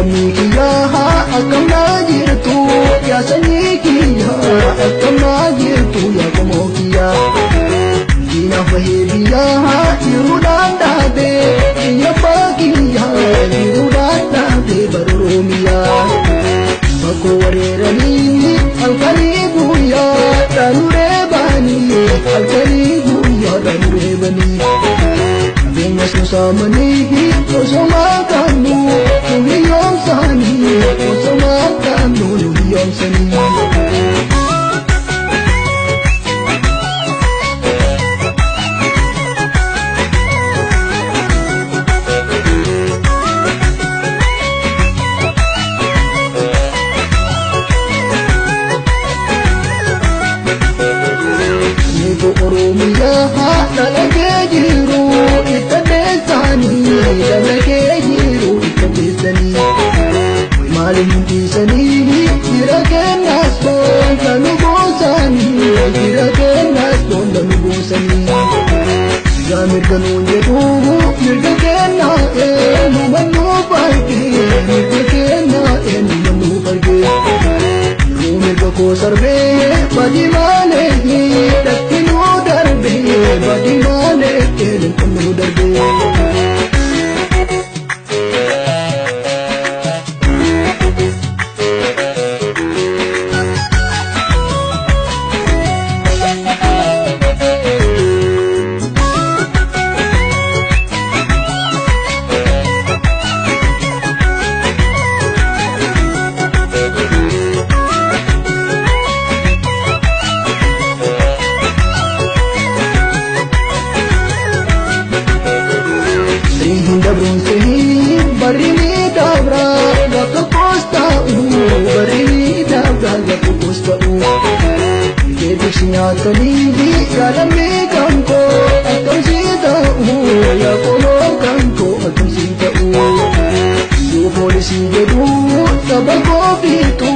Lammii kiyyaa akkam naa jirtu yaa sanyii kiyyaa akkam naa jirtu yaa qomoo kiyyaa. Diina bahee biyyaa jiruudhaan dhaabee biyya abbaa kiyyaa jiruudhaan dhaabee bara Oromiyaa. Bakka wareeranii halkanii guyyaa dhaanuree baanii halkanii guyyaa dhaanuree banii. Qabeenya suusaamanii osoo qabnu nu hiyyoomsanii osoo qabnu nu hiyyoomsanii. Oromiyaa dhalakee jiru itti deessanii dhalakee jiru itti deessanii maaliin dhiisanii jira kennaas boonda nu goosanii jira kennaas boonda nu goosanii yaa mirga nuun jedhu mirga kennaa eenyu mannuu fargee mirga kennaa eenyu mannuu fargee yeroo mirga koo sarbee badii maalee dhatti nuu darbee badii maalee eenyu nuu darbee. Nyaatanii yaalamee kan koo akkamsii ta'u yaa qoloo kan koo akkamsii ta'u yoo poolisii jedhu saba koo fiixu